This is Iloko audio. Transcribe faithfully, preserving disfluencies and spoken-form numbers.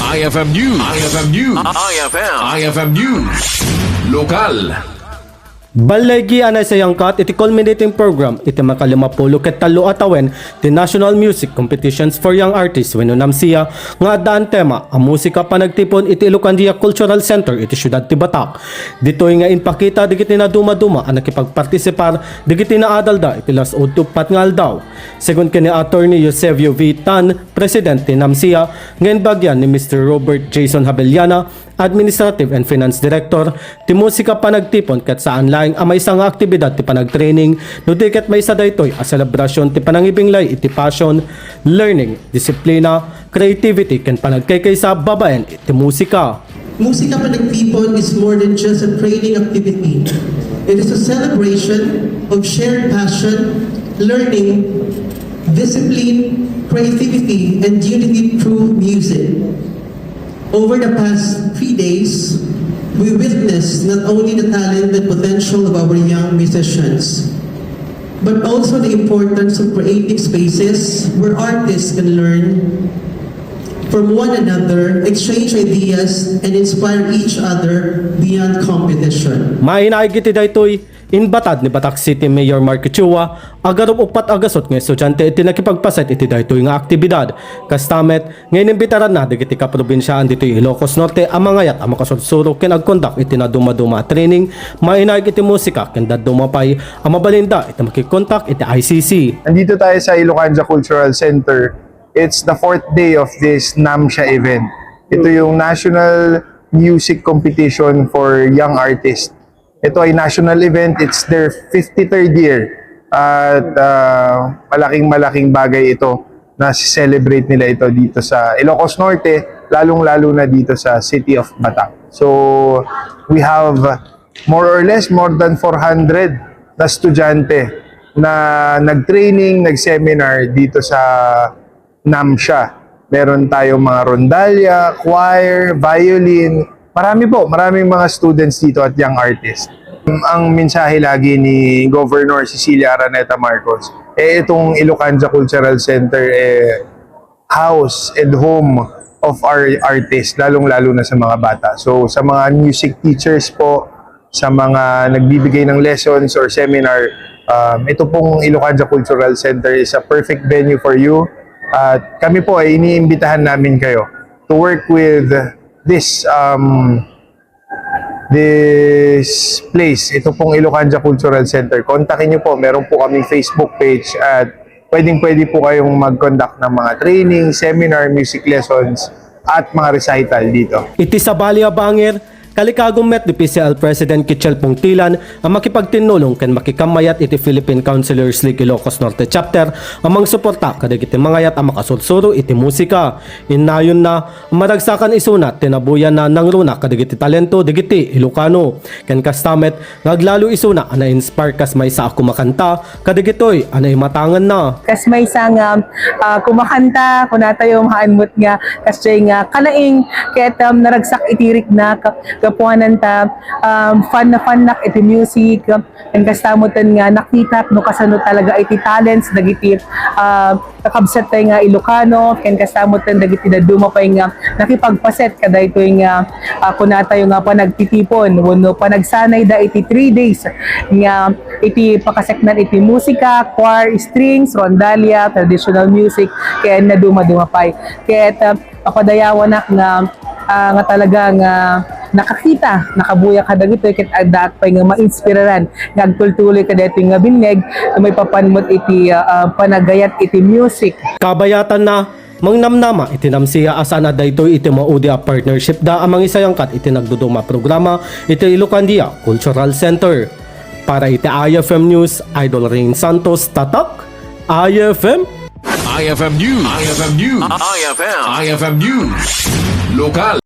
I F M News. I F M News. I F M. I F M News. Lokal. Balligi a naisayangkat iti culminating program iti makalimapulo ket tallo a tawen ti National Music Competitions for Young Artists wenno NAMSIA nga addaan tema a musika panagtipon iti Ilocandia Cultural Center iti siudad ti Batak. Ditoy nga impakita dagiti nadumaduma a nakipagpartisipar dagiti naadalda iti las-uno uppat nga aldaw. Segun ken ni Attorney Eusebio V. Tan, President ti NAMSIA, nga inbagian ni Mister Robert Jason Habeliana, Administrative and Finance Director, ti musika panagtipon ket saan laeng a maysa nga aktibidad ti panagtraining, no di ket maysa daytoy a selebrasyon ti panangibinglay iti passion, learning, disiplina, creativity, ken panagkaykaysa babaen iti musika. Musika Panagtipon is more than just a training activity. It is a celebration of shared passion, learning, discipline, creativity, and unity through music. Over the past three days, we witnessed not only the talent and potential of our young musicians, but also the importance of creating spaces where artists can learn from one another, exchange ideas, and inspire each other beyond competition. Mainaig iti daytoy, inbatad ni Batak City Mayor Marky Chua, agarup-uppat a gasut nga estudiante iti nakipagpaset iti daytoy nga aktibidad. Kasta met, nga inimbitaranna dagiti kaprobinsiaan ditoy Ilocos Norte a mangayat a makasursuro ken agkondak iti nadumaduma a training, mainaig iti musika ken dadduma pay a mabalinda iti makikontak iti I C C. Nandito tayo sa Ilocandia Cultural Center. It's the fourth day of this NAMSIA event. Ito yung National Music Competition for Young Artists. Ito ay national event. It's their fifty-third year. At ah, malaking-malaking bagay ito na celebrate nila ito dito sa Ilocos Norte, lalong-lalo na dito sa City of Batak. So, we have more or less more than four hundred na estudyante na nag-training, nag-seminar dito sa NAMSIA. Meron tayong mga rondalya, choir, violin. Marami po, maraming mga students dito at young artists. Ang mensahe lagi ni Governor Cecilia Araneta Marcos, eh, itong Ilocandia Cultural Center, eh, house and home of our artists, lalong-lalo na sa mga bata. So, sa mga music teachers po, sa mga nagbibigay ng lessons or seminar, um, ito pong Ilocandia Cultural Center is a perfect venue for you. At kami po ay iniimbitahan namin kayo to work with this, um, this place. Ito pong Ilocandia Cultural Center. Kontakin niyo po. Meron po kaming Facebook page at pwedeng-pwede po kayong mag-conduct ng mga training, seminar, music lessons, at mga recital dito. Iti sabali a bangir, kalikagum met ni P C L President Kitchel Pungtilan a makipagtinnulong ken makikammayat iti Philippine Councilors League Ilocos Norte Chapter a mangsuporta kadagiti mangayat a makasursuro iti musika. Innayonna, maragsakan isuna ti nabuyanna nangruna kadagiti talento dagiti Ilocano. Ken kasta met, nga aglalo isuna a na-inspire kas maysa a kumakanta kadagitoy a naimatanganna. Kas maysa nga, ah, kumakanta, kunatayo, haan met nga, kasjay nga, kanaing, ket, um, naragsak iti rikna, ka-, gapuanan ta, um, fan na fan nak iti music, ken kasta met nga nakitak no kasano talaga iti talents dagiti, ah, kakabsat tayo nga Ilocano, ken kasta met dagiti dadduma pay nga nakipagpaset kadaytoy nga, ah, kunatayo nga panagtitipon wenno panagsanayda iti three days nga iti pakaseknan iti musika, choir, strings, rondalya, traditional music, ken nadumaduma pay. Ket, ah, papadayawanak nga, ah, nga talaga nga nakakita, nakabuya kadagitoy ket addaak pay nga mainspiraran nga agtultuloy kadaytoy nga binneg, maipapan met iti, ah, ah, panagayat iti music. Kabayatanna, mangnamnama iti NAMSIA a saan a daytoy iti maudi a partnership da a mangisayangkat iti nagduduma a programa iti Ilocandia Cultural Center. Para iti I F M News, Idol Rain Santos, Tatak, I F M. I F M News. I F M News. I F M. I F M News. Lokal.